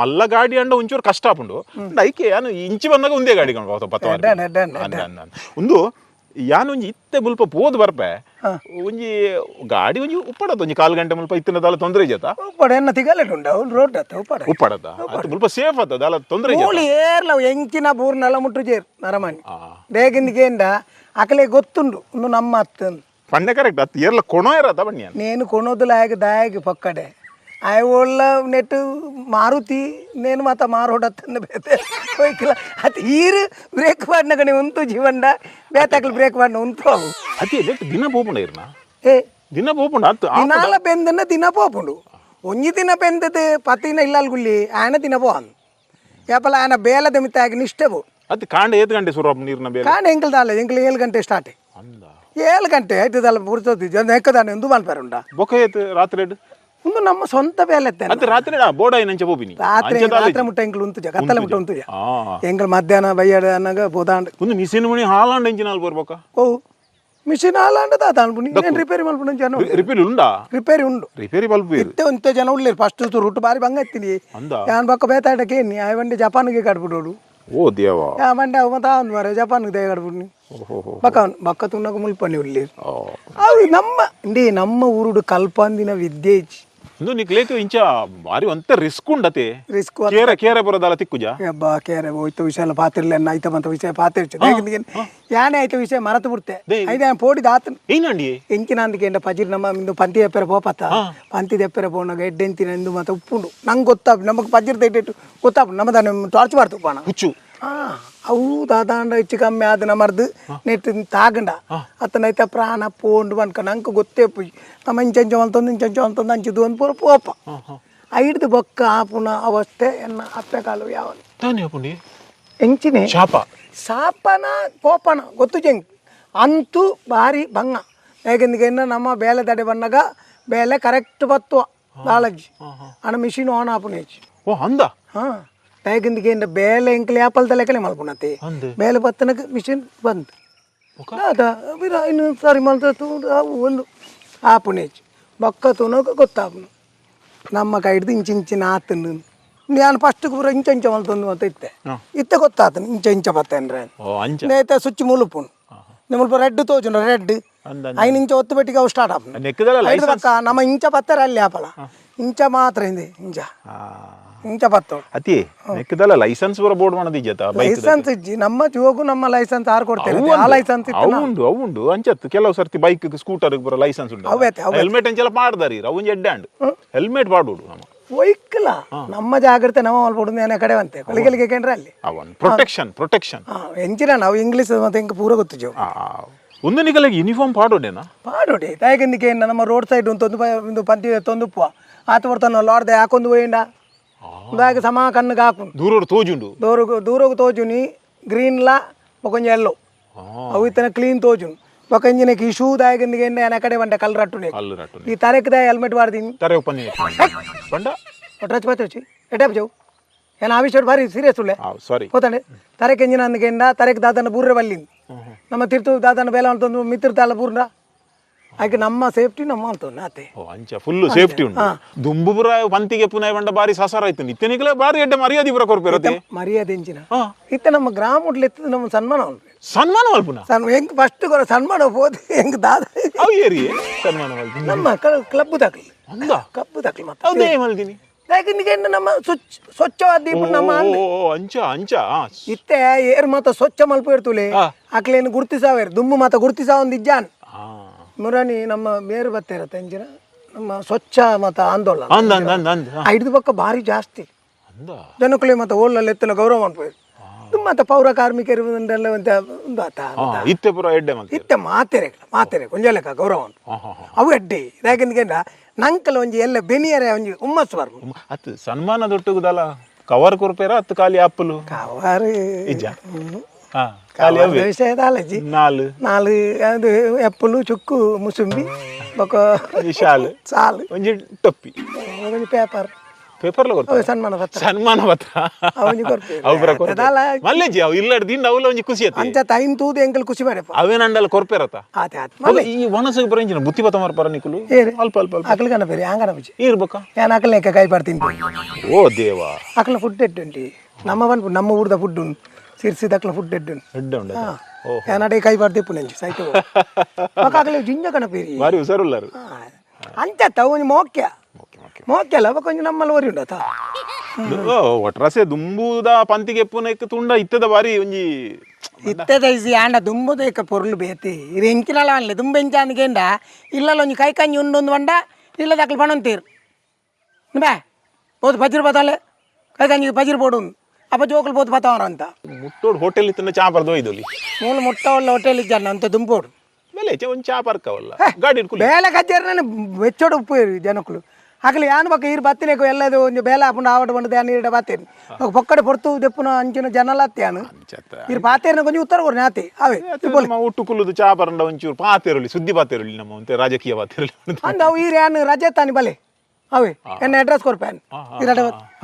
ಮಲ್ಲ ಗಾಡಿ ಅಂಡ ಒಂಚೂರು ಕಷ್ಟ ಆಪುಂಡು. ಐಕೆ ಯಾನು ಇಂಚಿ ಬಂದಾಗ ಒಂದೇ ಗಾಡಿ ಪತ್ತ. ಎಡ್ಡೆ, ಎಡ್ಡೆ, ಎಡ್ಡೆ. ಒಂದು ಯಾನ್ ಒಂಜಿ ಇತ್ತೆ ಮುಲ್ಪ ಪೋದು ಬರ್ಪೆ, ಒಂಜಿ ಗಾಡಿ ಒಂಜಿ ಉಪ್ಪಡತ್ತ ಒಂಜಿ ಕಾಲು ಗಂಟೆ ಮುಲ್ಪ ಇತ್ತಿನ ದಾಲ ತೊಂದರೆ ಇಜ್ಜತ? ಉಪ್ಪಡ ಎನ್ನ ತಿಗಲೆಟ್ ಉಂಡ ಅವ್ಲು ರೋಡ್ ಅತ್ತ ಉಪ್ಪಡ. ಉಪ್ಪಡತ್ತ ಅದು ಮುಲ್ಪ ಸೇಫ್ ಅತ್ತ ದಾಲ ತೊಂದರೆ ಇಜ್ಜತ? ಮೂಲಿ ಏರ್ಲ ಎಂಚಿನ ಬೂರ್ನೆಲ್ಲ ಮುಟ್ಟು ಜೇರ್ ನರಮಾಣಿ ಬೇಗಿಂದ ಅಕಲೆ ಗೊತ್ತುಂಡು ಒಂದು ನಮ್ಮ ಅತ್ತ. ಪಂಡೆ ಕರೆಕ್ಟ್ ಅತ್ತು ಏರ್ಲ ಕೊಣೋ ಇರತ್ತ ಬಣ್ಣ. నేను కొనొద్దులాగ దాగి ಪಕ್ಕಡೆ ಆಯ್ ಒಳ್ಳ ನೆಟ್ ಮಾರುತಿ ನೇನು ಮಾತ ಮಾರೋಡತ್ತಂದು ಬೇತೆ ಹೋಯ್ಕಿಲ್ಲ ಅದು ಈರು ಬ್ರೇಕ್ ಮಾಡ್ನಗಣೆ ಉಂಟು ಜೀವನ್ಡ ಬೇತಾಕಲ್ ಬ್ರೇಕ್ ಮಾಡ್ನ ಉಂಟು ಅವು. ಅತಿ ನೆಟ್ ದಿನ ಪೋಪುಂಡ ಇರ್ನ? ಏ. ದಿನ ಪೋಪುಂಡ ಅತ್ತು? ದಿನಾಲ ಬೆಂದನ್ನ ದಿನ ಪೋಪುಂಡು. ಒಂಜಿ ದಿನ ಬೆಂದದ್ದು ಪತ್ತಿನ ಇಲ್ಲಲ್ ಗುಲ್ಲಿ ಆಯನ ದಿನ ಪೋನ್ ಯಾಪಲ ಆಯನ ಬೇಲದ ಮಿತ್ತಾಗಿ ನಿಷ್ಠೆ ಪೋ. ಅತ್ತು ಕಾಂಡ ಏತ್ ಗಂಟೆ ಸುರು ನೀರ್ನ ಬೇಲೆ? ಕಾಂಡ ಎಂಕಲ್ ದಾಲ ಎಂಕಲ್ 7 ಗಂಟೆ ಸ್ಟಾರ್ಟ್. ಅಂದ. 7 ಗಂಟೆ ಆಯ್ತದಲ್ಲ ಪುರ್ತೊತ್ತು ಜನ ಎಕ್ಕದಾನೆ ಒಂದು ಮಲ್ಪೆರುಂಡ. ಬೊಕ ಏತ್ ರಾತ್ರಿ ಎಡ್? ಒಂದು ನಮ್ಮ ಸ್ವಂತ ಬೇಲೆ. ಅತ್ತು ರಾತ್ರಿ ಬೋರ್ಡ್ ನಂಚ ಪೋಪಿನಿ? ರಾತ್ರಿ ರಾತ್ರಿ ಮುಟ್ಟ ಎಂಕಲ್ ಉಂತುಜ, ಕತ್ತಲೆ ಮುಟ್ಟ ಉಂತುಜ. ಆ. ಎಂಕಲ್ ಮಧ್ಯಾಹ್ನ ಬಯ್ಯಾಡ ಅನ್ನಾಗ ಬೋದಾಂಡ್. ಒಂದು ಮಿಷಿನ್ ಮಣಿ ಹಾಲಾಂಡ್ ಎಂಜಿನ್ ಅಲ್ ಬರ್ಬೋಕ? ಓ ಮಿಷಿನ್ ಹಾಲಾಂಡ ದಾದ ಅನ್ಪುನಿ నేను ರಿಪೇರಿ ಮಲ್ಪುನ ಜನ. ರಿಪೇರಿ ಉಂಡಾ? ರಿಪೇರಿ ಉಂಡು. ರಿಪೇರಿ ಬಲ್ಬ್ ಇರು. ಇತ್ತೆ ಒಂತೆ ಜನ ಉಳ್ಳೇರು ಫಸ್ಟ್ ರೂಟ್ ಬಾರಿ ಬಂಗ ಇತ್ತೀನಿ. ಅಂದ. ಯಾನ್ ಬೊಕ್ಕ ಬೇತಾಟಕ್ಕೆ ಎನ್ನಿ ಆಯ್ ಬಂಡೆ ಜಪಾನ್ಗೆ ಕಡ್ಬಿಡೋಡು. ಓ ದೇವ. ಯಾ ಬಂಡೆ ಅವ ಮತ್ತ ಅವ್ನು ಮಾರೆ ಜಪಾನ್ಗೆ they ಕಡ್ಬಿಡ್ನಿ. ಓಹೋ. ಬಕ್ಕ ಬಕ್ಕ ತುನ್ನಕ ಮುಲ್ಪನಿ ಉಳ್ಳೇರು. ಓ. ಅವು ನಮ್ಮ ಇಂಡಿ ನಮ್ಮ ಊರುಡು ಕಲ್ಪಂದಿನ ವಿದ್ಯೆ ಇಜ್ಜಿ. ಇಂದು ನಿಕ್ಲೇಕ್ ಇಂಚ ಬಾರಿ ಒಂತ ರಿಸ್ಕ್ ಉಂಡತೆ. ರಿಸ್ಕ್. ಕೇರೆ ಕೇರೆ ಬರೋದಲ್ಲ ತಿಕ್ಕುಜ? ಅಬ್ಬಾ ಕೇರೆ ಹೋಯ್ತು ವಿಷಯ ಎಲ್ಲ ಪಾತಿರ್ಲ ಐತ ಬಂತ ವಿಷಯ ಪಾತಿರ್ಚು ಯಾನೆ ಆಯ್ತು ವಿಷಯ ಮರತು ಬಿಡ್ತೆ ಐದ ಪೋಡಿ ದಾತನ್. ಏನಂಡಿ? ಎಂಚಿನ ಪಜಿರ್ ನಮ್ಮ ಇಂದು ಪಂತಿ ದೆಪ್ಪರೆ ಪೋಪತ್ತ ಪಂತಿ ದೆಪ್ಪರೆ ಪೋನಾಗ ಎಡ್ಡೆಂತಿನ ಇಂದು ಮತ್ತೆ ಉಪ್ಪುಂಡು ನಂಗೆ ಗೊತ್ತಾಪ್ ನಮಗೆ ಪಜಿರ್ ದೆಡ್ಡೆಟ್ಟು ಗೊತ್ತಾಪ್ ನಮ್ಮ ತಾನೆ ಟಾರ್ಚ್ ಮಾಡ್ತು ಉಪ್ಪಣ. ಹುಚ್ಚು. ಅವು ದಾದಾಂಡ ಹೆಚ್ಚು ಕಮ್ಮಿ ಆದ ನಮರ್ದು ನೆಟ್ ತಾಗಂಡ ಅತ್ತನೈತ ಪ್ರಾಣ ಪೋಂಡು ಬನ್ಕ ನಂಗೆ ಗೊತ್ತೇ ಪುಯ್ ನಮ್ಮ ಇಂಚಂಚ ಅಂತಂದು ಇಂಚಂಚ ಅಂತಂದು ಅಂಚಿದ್ದು ಒಂದು ಪೂರ ಪೋಪ ಐಡ್ದು ಬೊಕ್ಕ ಆಪುನ ಅವಸ್ಥೆ ಎನ್ನ ಅಪ್ಪೆ ಕಾಲು ಯಾವ. ತಾನೇ ಅಪ್ಪುಂಡಿ. ಎಂಚಿನೆ. ಶಾಪ. ಸಾಪನ ಕೋಪನ ಗೊತ್ತು ಜಂಗ್ ಅಂತೂ ಭಾರಿ ಭಂಗ ಯಾಕೆಂದ್ರೆ ನಮ್ಮ ಬೇಲೆ ತಡೆ ಬಣ್ಣಗ ಬೇಲೆ ಕರೆಕ್ಟ್ ಬತ್ತುವ ದಾಳಜ್ಜಿ ಅಣ್ಣ ಮಿಷಿನ್ ಆನ್ ಆಪುನ ಹೆಚ್ಚು. ಓ ಅಂದ. ಹಾಂ, ದಾಯಕಿಂದಿಗೆ ಬೇಲೆ ಎಂಕಲ್ ಯಾಪಲ್ದ ಲೆಕ್ಕನೆ ಮಲ್ಪುನತೆ. ಅಂದ್. ಬೇಲೆ ಬತ್ತನಕ್ಕೆ ಮಿಷಿನ್ ಬಂದ್ ಅದ ಬಿರ ಇನ್ನು ಸರಿ ಮಲ್ತ ಅವು ಒಂದು ಆಪುನೇಜ್ ಬೊಕ್ಕ ತೂನಗ ಗೊತ್ತಾಪುನು ನಮ್ಮ ಕೈ ಹಿಡ್ದು ಇಂಚ ಇಂಚಿನ ಆತನು. ನಾನು ಫಸ್ಟ್ ಪೂರ ಇಂಚ ಇಂಚ ಮಲ್ತೊಂದು ಅಂತ ಇತ್ತೆ. ಇತ್ತೆ ಗೊತ್ತಾತನು ಇಂಚ ಇಂಚ ಬತ್ತೇನ್ರೆ. ಓ ಅಂಚ. ನೇತ ಸ್ವಿಚ್ ಮುಲುಪುನು ನಿಮ್ಮಲ್ಪ ರೆಡ್ ತೋಜುನು ರೆಡ್. ಅಂದ. ಐನು ಇಂಚ ಒತ್ತು ಬೆಟ್ಟಿಗೆ ಅವು ಸ್ಟಾರ್ಟ್ ಆಪುನು. ನೆಕ್ಕದಲ್ಲ ಐದು ಲೈಸೆನ್ಸ್. ಪಕ್ಕ ನಮ್ಮ ಇಂಚ ಬತ್ತಾರೆ ಅಲ್ಲಿ ಆಪಲ ಇಂಚ ಮಾತ್ರ ಹಿಂದೆ ಇಂಚ ಇಂಚ ಬತ್ತೋಡು. ಅತಿ ನೆಕ್ಕದಲ್ಲ ಲೈಸೆನ್ಸ್ ಬರ ಬೋರ್ಡ್ ಮಾಡೋದಿಜ್ಜತ ಬೈಕ್. ಲೈಸೆನ್ಸ್ ಇಜ್ಜಿ ನಮ್ಮ ಜೋಗು, ನಮ್ಮ ಲೈಸೆನ್ಸ್ ಆರು ಕೊಡ್ತೇವೆ ಆ ಲೈಸೆನ್ಸ್ ಇತ್ತು. ಅವುಂಡು ಅವುಂಡು ಅಂಚತ್ತು ಕೆಲವು ಸರ್ತಿ ಬೈಕ್ ಸ್ಕೂಟರ್ ಬರ ಲೈಸೆನ್ಸ್ ಉಂಟು. ಅವೇ ಅವೇ. ಹೆಲ್ಮೆಟ್ ಅಂಚೆಲ್ಲ ಪಾಡ್ದಾರಿ, ಅವು ಒಂಜಿ ಎಡ್ಡೆ ಅಂಡು ಹೆಲ್ಮೆಟ್ ಪಾಡುಡು ನಮ್ಮ. ಒಯ್ಕಲ ನಮ್ಮ ಜಾಗ್ರತೆ ನಮ್ಮ ಮಲ್ಪೊಡು ನೇನೆ ಕಡೆ ಅಂತೆ ಕೊಲಿಗೆಲಿಗೆ ಕೇಂದ್ರ ಅಲ್ಲಿ. ಅವನ್ ಪ್ರೊಟೆಕ್ಷನ್ ಪ್ರೊಟೆಕ್ಷನ್. ಹಾ, ಎಂಚಿನ ನಾವು ಇಂಗ್ಲೀಷ್ ಮತ್ತೆ ಎಂಕ್ ಪೂರ ಗೊತ್ತು ಜೋ. ಒಂದು ನಿಗಲಿಗೆ ಯೂನಿಫಾರ್ಮ್ ಪಾಡೋಡೇನಾ? ಪಾಡೋಡಿ ತಾಯಕಂದಿಕೆ ನಮ್ಮ ರೋಡ್ ಸೈಡ್ ಒಂದು ಒಂದು ಪಂತಿ ತೊಂದು ಉಪ್ಪು ಆತ ಬರ್ತಾನ ಲಾಡ್ದೆ ಹಾಕೊಂದು ಹೋಯಿಂಡ ದಾಯಕ ಸಮ ಕಣ್ಣಿಗೆ ಹಾಕು. ದೂರೋಡು ತೋಜುಂಡು. ದೂರಗು ದೂರಗು ತೋಜುನಿ ಗ್ರೀನ್ಲಾ ಒಂಜಿ ಎಲ್ಲೋ ಅವು ಇತ್ತನ ಕ್ಲೀನ್ ತೋಜುನು. ಬೊಕ ಇಂಜಿನಕ್ಕೆ ಈ ಶೂ ದಾಯಕಂದಿಗೆ ಎಣ್ಣೆ ಕಡೆ ಬಂಡೆ ಕಲ್ಲು ರಟ್ಟುನೆ. ಅಲ್ಲು ರಟ್ಟು. ಈ ತರೆಕ್ ದಾಯ ಹೆಲ್ಮೆಟ್ ವಾಡ್ದೀನಿ. ತರೆ ಉಪ್ಪನಿ ಬಂಡ. ಟಚ್ ಪತ್ತೊಚ್ಚಿ ಎಟಪ್ ಜವು ಏನ ಆ ವಿಷಯ ಭಾರಿ ಸೀರಿಯಸ್ ಉಳ್ಳೆ. ಸಾರಿ. ಹೋತಾನೆ ತರೆಕ್ ಎಂಜಿನ ಅಂದಕೆಂಡ ತರೆಕ್ ದಾದನ ಬೂರ್ರೆ ಬಲ್ಲಿಂದ ನಮ್ಮ ತಿರ್ತು ದಾದನ ಬೇಲ ಅಂತಂದು ಮಿತ್ರ ತಾಲ ಬೂರ್ನ ಆಕೆ ನಮ್ಮ ಸೇಫ್ಟಿ ನಮ್ಮ ಅಂತ ಆತೆ. ಓ ಅಂಚ ಫುಲ್ ಸೇಫ್ಟಿ ಉಂಟು. ದುಂಬು ಪುರ ಪಂತಿಗೆ ಪುನಃ ಬಂಡ ಬಾರಿ ಸಸಾರ ಆಯ್ತು. ನಿತ್ಯನಿಗಲೇ ಬಾರಿ ಎಡ್ಡೆ ಮರ್ಯಾದೆ ಪುರ ಕೊರ್ಪಿರತ್ತೆ. ಮರ್ಯಾದೆ ಎಂಚಿನ ಇತ್ತ ನಮ್ಮ ಗ್ರಾಮ ಎತ್ತದ ನಮ್ಮ ಸನ್ಮಾನ ಉಂಟು. ಸನ್ಮಾನ ಮಲ್ಪುನ. ಸನ್ ಹೆಂಗ್ ಫಸ್ಟ್ ಕೊರ ಸನ್ಮಾನ ಹೋದ ಹೆಂಗ್ ದಾದ. ಅವು ಏರಿ ಸನ್ಮಾನ ಮಲ್ತೀನಿ? ನಮ್ಮ ಕ್ಲಬ್ ದಾಖಲಿ. ಅಂದ. ಕಬ್ಬು ದಾಖಲಿ ಮತ್ತೆ. ಹೌದೇ ಮಲ್ದಿನಿ? ಯಾಕಂದ್ರೆ ನಮ್ಮ ಸ್ವಚ್ಛ ಸ್ವಚ್ಛವಾದ ದೀಪ ನಮ್ಮ ಓ ಅಂದ್. ಓ, ಅಂಚ ಅಂಚ ಆ. ಇತ್ತೆ ಏರ್ ಮಾತ ಸ್ವಚ್ಛ ಮಲ್ಪ ಇರ್ತುಲೆ. ಅಕ್ಲೇನು ಗುರ್ತಿಸಾವೇರು ದುಮ್ಮು ಮಾತ ಗುರ್ತಿಸಾವ ಒಂದು ಇಜ್ಜಾನ್. ಮುರಾನಿ ನಮ್ಮ ಮೇರು ಬತ್ತಿರತ್ತೆ ಅಂಚಿನ ನಮ್ಮ ಸ್ವಚ್ಛ ಮತ ಆಂದೋಲನ. ಅಂದ ಅಂದ ಅಂದ ಅಂದ ಆ. ಹಿಡಿದು ಪಕ್ಕ ಭಾರಿ ಜಾಸ್ತಿ. ಅಂದ. ಜನಕ್ಕುಲೆ ಮತ್ತೆ ಓಲಲ್ಲಿ ಎತ್ತನ ಗೌರವ ಅನ್ಪೋದು ಮತ್ತೆ ಪೌರ ಕಾರ್ಮಿಕರು ಒಂದೆಲ್ಲ ಒಂದು ಒಂದು ಆತ. ಇತ್ತೆ ಪುರ ಎಡ್ಡೆ ಮಲ್ತಿ. ಇತ್ತೆ ಮಾತೆರೆ ಮಾತೆರೆ ಕೊಂಜಲೆಕ್ಕ ಗೌರವ ಉಂಟು. ಹಾ ಹಾ ಹಾ. ಅವು ಎಡ್ಡೆ ಯಾಕಂದ್ರೆ ನಂಕಲ ಒಂಜಿ ಎಲ್ಲ ಬೆನಿಯರೆ ಒಂಜಿ ಹುಮ್ಮಸ್ಸು ಬರ್ಪು. ಅತ್ತು ಸನ್ಮಾನ ದೊಟ್ಟುಗುದಲ್ಲ ಕವರ್ ಕೊರ್ಪೇರ ಅತ್ತು ಖಾಲಿ ಆಪಲು. ಕವರ್. ಇಜ್ಜ ಹಾ ಖಾಲಿ ಅವೇ. ವಿಷಯದ ಅಲಜಿ. ನಾಲ್. ನಾಲ್ ಅದು ಎಪ್ಪಲು ಚುಕ್ಕು ಮುಸುಂಬಿ ಬೊಕ ಒಂಜಿ ಶಾಲ್. ಸಾಲು. ಒಂಜಿ ಟೊಪ್ಪಿ. ಒಂಜಿ ಪೇಪರ್. ಪೇಪರ್ಲ ಅವು ಕೊರ್ತಾರೆ. ಸನ್ಮಾನ ಪತ್ರ. ಸನ್ಮಾನ ಪತ್ರ. ಅವು ಒಂಜಿ ಕೊರ್ಪೇರು. ಅವು ಪೂರ ಕೊರ್ಪೇರು. ದಾಲ. ಮಲ್ಲೆಜ್ಜಿ ಅವು ಇಲ್ಲಡ್ ದಿಂದ ಅವಲ ಒಂಜಿ ಖುಷಿ ಆತಿ. ಅಂಚ ಟೈಮ್ ತೂದು ಎಂಕಲ್ ಖುಷಿ ಮಾಡಪ್ಪ. ಅವೇನಂಡಲ್ ಕೊರ್ಪೇರತ. ಆತೆ ಆತೆ ಮಲ್ಲೆ. ಈ ಒಣಸಿಗೆ ಬರ ಇಂಚಿನ ಬುತ್ತಿ ಬತ್ತ ಮರ್ಪರ ನಿಕುಲು. ಏರು? ಅಲ್ಪ ಅಲ್ಪ ಅಲ್ಪ. ಅಕಲ್ ಕನ ಬೇರೆ ಹಂಗನ ಬುಜಿ. ಇರ್ಬೇಕ. ഞാൻ ಅಕಲ್ನೇಕ ಕೈ ಪಾಡ್ತೀನಿ. ಓ ದೇವ. ಅಕಲ್ನ ಫುಡ್ ಎಡ್ಡುಂಟಿ ನಮ್ಮ ಪನ್ಪು ನಮ್ಮ ಊರ್ದ ಫುಡ್ ಉಂಡು ಸಿರ್ಸಿದ ಅಕಲ್ನ ಫುಡ್ ಎಡ್ಡುಂಡು. ಎಡ್ಡೆ ಉಂಡು ಓ. ಏನಾಡೆ ಕೈ ಪಾಡ್ದು ಇಪ್ಪು ನಂಜಿ ಸೈಟ್ ಬೊಕ ಅಕಲೆ ಜಿಂಜ ಕಣ ಪೇರಿ. ಬಾರಿ ಹುಷಾರುಲ್ಲಾರು. ಅಂಚ ಒಂಜಿ ಮೋಕ್ಯ. Okay okay. ಮೋಕ್ಯ ಅಲ್ಲ ಬೊಕ ಒಂಜಿ ನಮ್ಮಲ್ಲಿ ಒರಿ ಉಂಡು ಅತ. ಒಟ್ರಾಸೆ ದುಂಬುದ ಪಂತಿಗೆ ಎಪ್ಪುನ ತುಂಡ ಇತ್ತದ ಬಾರಿ ಒಂಜಿ. ಇತ್ತೆ ದೈಸಿ ಆಂಡ ದುಂಬುದ ಇಕ್ಕ ಪೊರ್ಲು ಬೇತಿ ಇದು ಎಂಚಿನಲ ಅನ್ಲೆ ದುಂಬು ಎಂಚ ಅಂದ್ಕೇಂಡ ಇಲ್ಲಲ್ಲ ಒಂಜಿ ಕೈ ಕಂಜಿ ಉಂಡೊಂದು ಬಂಡ ಇಲ್ಲದ ಅಕ್ಲು ಪಣಂತೀರು ಬಾ ಪೋದು ಬಜ್ರಿ ಬತ್ತಾಲೆ ಕೈ ಕಂಜಿ ಬಜ್ರಿ ಬೋಡು ಅಪ್ಪ ಜೋಕುಲು ಪೋದು ಬತ್ತವರ ಅಂತ. ಮುಟ್ಟೋಡು ಹೋಟೆಲ್ ಇತ್ತಂದ ಚಾ ಪರ್ದು ಒಯ್ದೊಲಿ. ಮೂಲು ಮುಟ್ಟ ಒಳ್ಳೆ ಹೋಟೆಲ್ ಇಜ್ಜಾನ ಅಂತ ದುಂಬೋಡು. ಬೆಲೆ ಚೆ ಒಂಜಿ ಚಾ ಪರ್ಕವಲ್ಲ ಗಾಡಿ ಇಟ್ಕೊಲಿ. ಬೇಲೆ ಕಜ್ಜೇರ್ನೇ ಬೆಚ್ಚೋಡು ಉಪ್ಪು ಜನಕ್ಕಳು ಅಕಲಿ ಯಾನ್ ಬೊಕ ಈರ್ ಬತ್ತಿನೇಕು ಎಲ್ಲದು ಒಂಜಿ ಬೇಲೆ ಆಪುಂಡು ಆವಡ್ ಬಂದು ಯಾನ್ ಈಡ ಬತ್ತೇನಿ ಬೊಕ ಪೊಕ್ಕಡೆ ಪೊರ್ತು ದೆಪ್ಪುನ ಅಂಚಿನ ಜನಲ ಅತ್ಯಾನು. ಅಂಚತ್ತ. ಈರ್ ಪಾತೇರ್ನ ಕೊಂಚ ಉತ್ತರ ಕೊರ್ನೆ ಆತೆ ಅವೇ. ನಮ್ಮ ಒಟ್ಟು ಕುಲ್ಲುದು ಚಾ ಪರಂಡ ಒಂಚೂರು ಪಾತೆರೊಲಿ ಸುದ್ದಿ ಪಾತೆರೊಲಿ ನಮ್ಮ ಒಂತೆ ರಾಜಕೀಯ ಪಾತೆರೊಲಿ. ಅಂದ ಅವು ಈರ್ ಯಾನ್ ರಜೆ ತಾನಿ ಬಲೆ ಅವೇ ಎನ್ನ ಅಡ್ರೆಸ್ ಕೊರ್ಪೇನ್ ಈರ್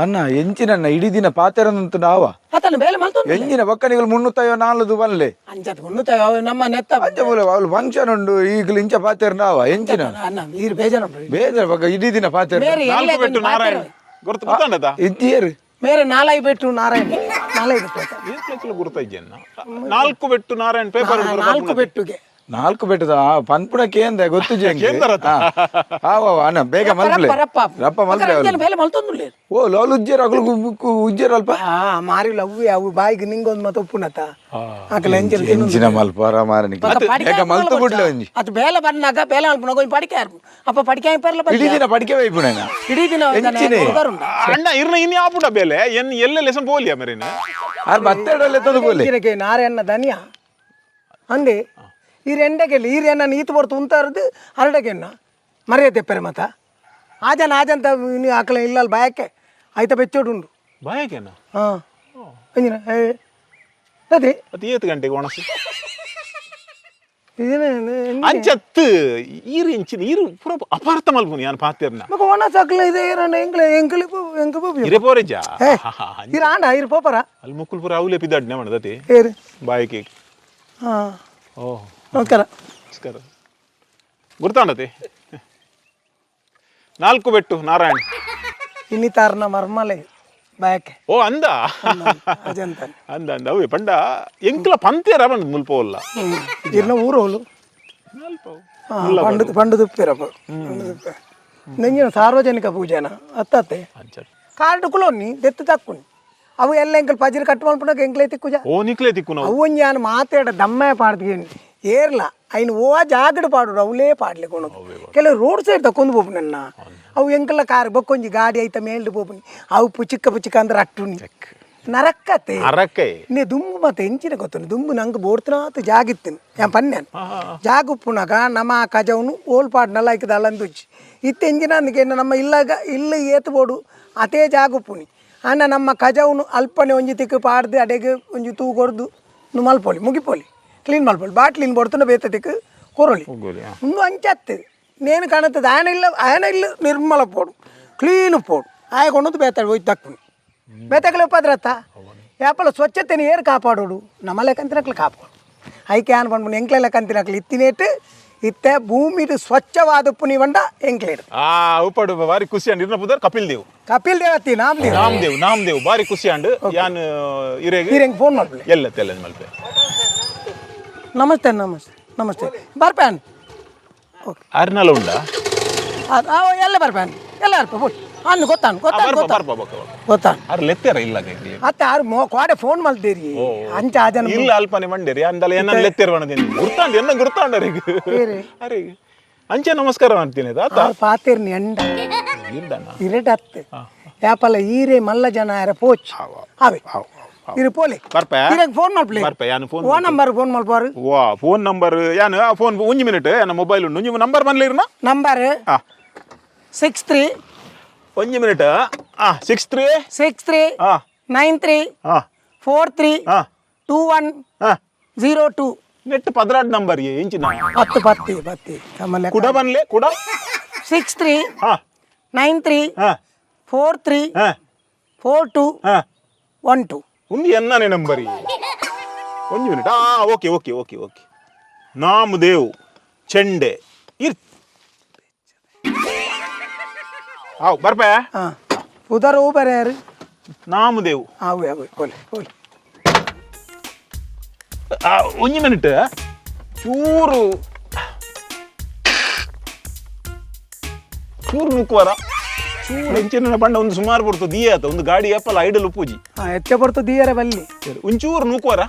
ಅಣ್ಣ ಎಂಚಿನಣ್ಣ ಇಡೀ ದಿನ ಪಾತೆರಂತ ನಾವ. ಅತನ ಬೇಲೆ ಮಲ್ತೊಂದು. ಎಂಜಿನ ಬಕ್ಕನಿಗಳು ಮುನ್ನೂತ್ತೈವ ನಾಲ್ದು ಬಲ್ಲೆ. ಅಂಚತ್ ಮುನ್ನೂತೈವ ಅವು ನಮ್ಮ ನೆತ್ತ. ಅಂಚ ಮೂಲ ಅವಳು ಫಂಕ್ಷನ್ ಉಂಡು ಈಗಲೂ ಇಂಚ ಪಾತೆರ ನಾವ ಎಂಚಿನ. ಅಣ್ಣ ಈರ್ ಬೇಜಾರು ಉಂಟು. ಬೇಜಾರ್ ಬಕ್ಕ ಇಡೀ ದಿನ ಪಾತೆರ. ಬೇರೆ ನಾಲ್ಕು ಎಲ್ಲೇ ಬೆಟ್ಟು ನಾರಾಯಣ ಗೊತ್ತು ಗೊತ್ತಾಂಡದ. ಇದ್ದೀಯರು. ಬೇರೆ ನಾಲೈ ಬೆಟ್ಟು ನಾರಾಯಣ ನಾಲೈ ಬೆಟ್ಟು ಆಯ್ತಾ? ಏನ್ ಪ್ಲೇಸ್ ಗುರ್ತಾ ಇದ್ದೇನೆ ನಾಲ್ಕು ಬೆಟ್ಟು ನಾರಾಯಣ ಪೇಪರ್. ನಾಲ್ಕು ಬೆಟ್ಟುಗೆ. ನಾಲ್ಕು ಬೆಟ್ಟದ ಪನ್ಪುಣ ಕೇಂದ್ರ ಗೊತ್ತು ಜೆಂಗೆ. ಕೇಂದ್ರ ಆವ ಅಣ್ಣ ಬೇಗ ಮಲ್ಪಲೆ. ರಪ್ಪ ರಪ್ಪ ಮಲ್ಪಲೆ ಅವ್ಲು. ಬೇಲೆ ಮಲ್ತೊಂದುಲ್ಲೇರು. ಓ ಲೋಲ್ ಉಜ್ಜೇರು ಅಗಲು ಉಜ್ಜೇರು ಅಲ್ಪ. ಆ ಮಾರಿಲ್ಲ ಅವ್ವೆ ಅವು ಬಾಯಿಗೆ ನಿಂಗೊಂದು ಮತ್ತೆ ಉಪ್ಪುನತ ಆಕಲೆ ಎಂಚಿನ ತಿನ್ನೊಂದು. ಎಂಚಿನ ಮಲ್ಪಾರ ಮಾರನಿಗೆ ಬೇಗ ಮಲ್ತು ಬಿಡ್ಲೆ ಒಂಜಿ. ಅದು ಬೇಲೆ ಬಂದಾಗ ಬೇಲೆ ಮಲ್ಪುನ ಒಂಜಿ ಪಡಿಕೆ ಅಪ್ಪ ಪಡಿಕೆ ಪರ್ಲ. ಇಡೀ ದಿನ ಪಡಿಕೆ ವೈಪುಣ. ಇಡೀ ದಿನ ಎಂಚಿನೆ? ಹುಡುಗರುಂಡ. ಅಣ್ಣ ಇರ್ನ ಇನ್ ಆಪುಡ ಬೇಲೆ ಎನ್ ಎಲ್ಲೆ ಲೆಸನ್ ಪೋಲಿಯ ಮೇರಿನ. ಆರ್ ಬತ್ತೆಡಲ್ಲೇ ತದು ಬೋಲೆ. ಎಂಚಿನಕ್ಕೆ ನಾರಾಯಣ ದನಿಯ ಅಂದೆ ಈ రెండకెళ్ళి ಈ రెన్న నీతి పడుతూ ఉంటారు ಅರಡಗೆನ್ನ ಮರ್ಯಾದೆ ತೆಪ್ಪರೆ ಮತ ಆಜನ ಆಜಂತ ಆಕಲ ಇಲ್ಲ ಬಾಯಕ್ಕೆ ಆಯ್ತ ಬೆಚ್ಚೋಡುಂಡು. ಬಾಯಕೇನ? ಹಾಂ ಅಂಜಿನ ಏ ಅದೇ. ಅದು ಏತ್ ಗಂಟೆಗೆ ಒಣಸು? ಅಂಚತ್ತು ಈರು ಇಂಚಿನ ಈರು ಪೂರ ಅಪಾರ್ಥ ಮಲ್ಪುನಿ ಯಾನ್ ಪಾತೆರ್ನ. ಮಗ ಒಣ ಸಕ್ಲ ಇದೆ ಏರಣ್ಣ ಎಂಕ್ಲೆ ಎಂಕ್ಲೆ ಎಂಕ್ ಪೋಪಿ. ಇರೆ ಪೋರೆಜಾ? ಏ, ಇರ ಆಂಡ ಇರು ಪೋಪರ. ಅಲ್ಲಿ ಮುಕ್ಕುಲ್ ಪೂರ ಅವಲೆ ಪಿದಾಡ್ನೆ ಮಾಡದತಿ. ಏರು? ಬಾಯಿಗೆ. ಹಾ. ಓ. ನಮಸ್ಕಾರ. ನಮಸ್ಕಾರ. ಗುರ್ತಾಂಡತಿ, ನಾಲ್ಕು ಬೆಟ್ಟು ನಾರಾಯಣ್. ಇನ್ನಿತಾರನ ಮರ್ಮಲೆ ಬಾಯಕ್ಕೆ. ಓ, ಅಂದ? ಅಜಂತಾನೆ. ಅಂದ ಅಂದ, ಅವೇ ಪಂಡ ಎಂಕ್ಲ ಪಂತೇರ ಬಂದ್ ಮುಲ್ಪವಲ್ಲ. ಇರ್ನ ಊರೋಲು. ಪಂಡು ಪಂಡು ತುಪ್ಪಿರಪ್ಪ, ಪಂಡು ತುಪ್ಪ ನೆಂಜಿನ ಸಾರ್ವಜನಿಕ ಪೂಜೆನ ಅತ್ತತ್ತೆ. ಕಾರ್ಡ್ ಕುಲೋನಿ ದೆತ್ತು ತಕ್ಕುನಿ, ಅವು ಎಲ್ಲ ಎಂಕಲ್ ಪಜಿರ್ ಕಟ್ ಮಲ್ಪುನಾಗ ಎಂಕ್ಲೆ ತಿಕ್ಕುಜ. ಓ, ನಿಕ್ಲೆ ತಿಕ್ಕು ನಾವು. ಅವು ಒಂಜಿ ಮಾತಾಡ ದಮ್ಮೆ ಪಾಡ್ದು ಏರ್ಲ ಐನು ಓ ಜಾಗಡ್ ಪಾಡು, ಅವಲೇ ಪಾಡ್ಲಿ ಕೊಣದು. ಕೆಲವು ರೋಡ್ ಸೈಡ್ ತಕ್ಕೊಂದು ಪೋಪು ನನ್ನ ಅವು ಎಂಕಲ್ಲ ಕಾರ್ ಬೊಕ್ಕೊಂಜಿ ಗಾಡಿ ಐತ ಮೇಲ್ಡ್ ಪೋಪುನಿ, ಅವು ಪುಚಿಕ್ಕ ಪುಚಿಕ್ಕ ಅಂದ್ರೆ ಅಟ್ಟುನಿ ನರಕ್ಕತೆ. ಅರಕೈ. ನೇ ದುಂಬು ಮತ್ತೆ ಎಂಚಿನ ಗೊತ್ತುಂಡು, ದುಂಬು ನಂಗೆ ಬೋಡ್ತನಾತ ಜಾಗಿತ್ತಿನ ಯಾನ್ ಪನ್ಯಾನ್ ಜಾಗ ಉಪ್ಪುನಾಗ ನಮ್ಮ ಕಜವನು ಓಲ್ ಪಾಡ್ನಲ್ಲ ಐಕದ ಅಲ್ಲಂದುಜ್ಜಿ ಇತ್ತೆ ಎಂಜಿನ ಅಂದಕ್ಕೆ ನಮ್ಮ ಇಲ್ಲಾಗ ಇಲ್ಲ ಏತು ಬೋಡು ಅತೇ ಜಾಗ ಉಪ್ಪುನಿ ಅಣ್ಣ. ನಮ್ಮ ಕಜವನು ಅಲ್ಪನೆ ಒಂಜಿ ತಿಕ್ಕು ಪಾಡ್ದು ಅಡೆಗೆ ಒಂಜಿ ತೂ ಕೊರ್ದು ನು ಮಲ್ಪೊಲಿ, ಮುಗಿಪೊಲಿ, ಕ್ಲೀನ್ ಮಲ್ಪೊಲಿ, ಬಾಟ್ಲಿನ್ ಬೋಡ್ತನ ಬೇತ ತಿಕ್ಕು ಕೊರೊಲಿ. ಹೋಗೋಲಿ. ಒಂದು ಅಂಚತ್ತು ನೇನು ಕಾಣುತ್ತದೆ ಆಯನ ಇಲ್ಲ, ಆಯನ ಇಲ್ಲ, ನಿರ್ಮಲ ಪೋಡು, ಕ್ಲೀನ್ ಪೋಡು ಆಯ ಕೊಂಡದ್ದು ಬೇತಾడు ಹೋಯ್ತು ತಕ್ಕುನಿ ಬೇತಾಗಲೇ ಉಪದ್ರತ್ತ ಯಾಪಲ. ಸ್ವಚ್ಛತೆನ ಏರು ಕಾಪಾಡೋಡು? ನಮ್ಮ ಲೆಕ್ಕಂತಿನಕ್ಲು ಕಾಪಾಡು. ಐಕೆ ಆನ್ ಬಂದ್ಬಿಟ್ಟು ಎಂಕ್ಲೆ ಲೆಕ್ಕಂತಿನಕ್ಲು ಇತ್ತಿನೇಟು ಇತ್ತೆ ಭೂಮಿದು ಸ್ವಚ್ಛವಾದ ಪುನಿ ಬಂಡ ಎಂಕ್ಲೇಡು. ಆ ಉಪ್ಪಡು ಬಾರಿ ಖುಷಿ ಅಂಡ್. ಇರ್ನ ಪುದರ್ ಕಪಿಲ್ ದೇವ್. ಕಪಿಲ್ ದೇವತಿ ನಾಮದೇವ್. ನಾಮದೇವ್, ನಾಮದೇವ್, ಬಾರಿ ಖುಷಿ ಅಂಡ್. ಯಾನ್ ಇರೆಗ್ ಹೀರೆಂಗೆ ಫೋನ್ ಮಾಡ್ಬಿಡಿ. ಎಲ್ಲ ತೆಲ್ಲ ಮಲ್ಪೆ. ನಮಸ್ತೆ, ನಮಸ್ತೆ, ನಮಸ್ತೆ, ಬರ್ಪ್ಯಾನ್, ಓಕೆ. ಅರ್ನಲ ಉಂಡಾ? ಎಲ್ಲ ಬರ್ಪ್ಯಾನ್, ಎಲ್ಲ ಬರ್ಪ ಬೋಯ್ ಅನ್ನು ಗೊತ್ತಾನು ಗೊತ್ತಾನು. ಬರ್ಪ. ಗೊತ್ತಾನು. ಬರ್ಪ ಬೊಕ್ಕ ಬೊಕ್ಕ. ಗೊತ್ತಾನು. ಅರ್ ಲೆತ್ತೇರ ಇಲ್ಲ ಕೈಲಿ. ಅತ್ತ ಆರು ಮೋ ಕೋಡೆ ಫೋನ್ ಮಲ್ತೀರಿ ಅಂಚ ಆ ಜನ. ಇಲ್ಲ, ಅಲ್ಪನೆ ಮಂಡೇರಿ ಅಂದಲ್ಲ ಏನನ್ನ ಲೆತ್ತೇರ್ ಬಣ್ಣದೇನು ಗುರ್ತಾಂಡ ಎನ್ನ ಗುರ್ತಾಂಡ. ಏರಿ. ಅರೆ, ಅಂಚೆ ನಮಸ್ಕಾರ ಮಾಡ್ತೀನಿ ಆತ. ಆರು ಪಾತೇರ್ನಿ ಎಂಡ. ಇರ್ದಣ್ಣ. ಇರಟ್ ಹತ್ತು ಯಾಪಲ್ಲ ಈರೆ ಮಲ್ಲ ಜನ ಯಾರ ಪೋಚ್ ಅವೆ ಇರು ಪೋಲೆ. ಬರ್ಪೆ. ಇರಂಗ್ ಫೋನ್ ಮಲ್ಪಲೆ. ಬರ್ಪೆ, ಯಾನು ಫೋನ್. ಓ ನಂಬರ್ ಫೋನ್ ಮಲ್ಪಾರು. ವಾ, ಫೋನ್ ನಂಬರ್ ಯಾನು ಫೋನ್ ಒಂಜಿ ಮಿನಿಟ್, ಯಾನ ಮೊಬೈಲ್ ಉಂಡು, ಒಂಜಿ ನಂಬರ್ ಮನ್ಲಿರ್ನ. ನಂಬರ್ 63. ಒಂಜಿ ಮಿನಿಟ್, 63. 63. 93. 43. 21. 02. ನೆಟ್ ಪದ್ರಾಡ್ ನಂಬರ್ ಇಂಚಿನ. ಹತ್ತು ಪತ್ತಿ ಪತ್ತಿ ಆಮೇಲೆ. ಕುಡ ಬನ್ಲೆ ಕುಡ. 63. 93. 43. 42. 12. ಒಂದು ಎನ್ನನೆ ನಂಬರ್, ಒಂಜಿ minute. Okay okay okay okay, Namdev ಚೆಂಡೆ ಇರ್ ಹಾವ್ ಬರ್ಪೆ. ಹಾಂ, ಉದರ ಹೂ ಬೇರೆ ಯಾರು? ನಾಮದೇವ್. ಅವೆ ಅವೆ, ಪೋಲೆ ಪೋಲೆ. ಒಂಜಿ ಮಿನಿಟ್, ಚೂರು ಚೂರು ನುಕ್ಕುವರ ಚೂರು ಎಂಚಿನ ಬಣ್ಣ ಒಂದು ಸುಮಾರು ಬರ್ತದೆ ದಿಯ ಆತ ಒಂದು ಗಾಡಿ ಏಪಲ ಐಡಲ್ ಉಪ್ಪುಜಿ. ಹಾಂ, ಹೆಚ್ಚ ಬರ್ತದೆ ದಿಯರೆ ಬಲ್ಲಿ. ಒಂಚೂರು ನೂಕುವರ.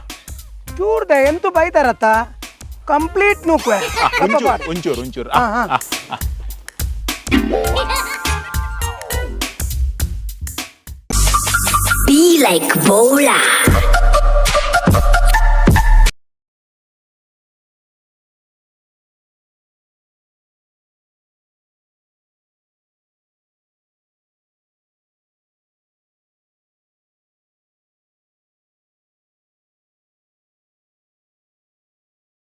ಚೂರ್ದ ಎಂತು ಬೈತಾರತ್ತ, ಕಂಪ್ಲೀಟ್ ನೂಕುವೆ. ಒಂಚೂರು ಒಂಚೂರು ಒಂಚೂರು. ಹಾ, ಹಾ. Be like Bola.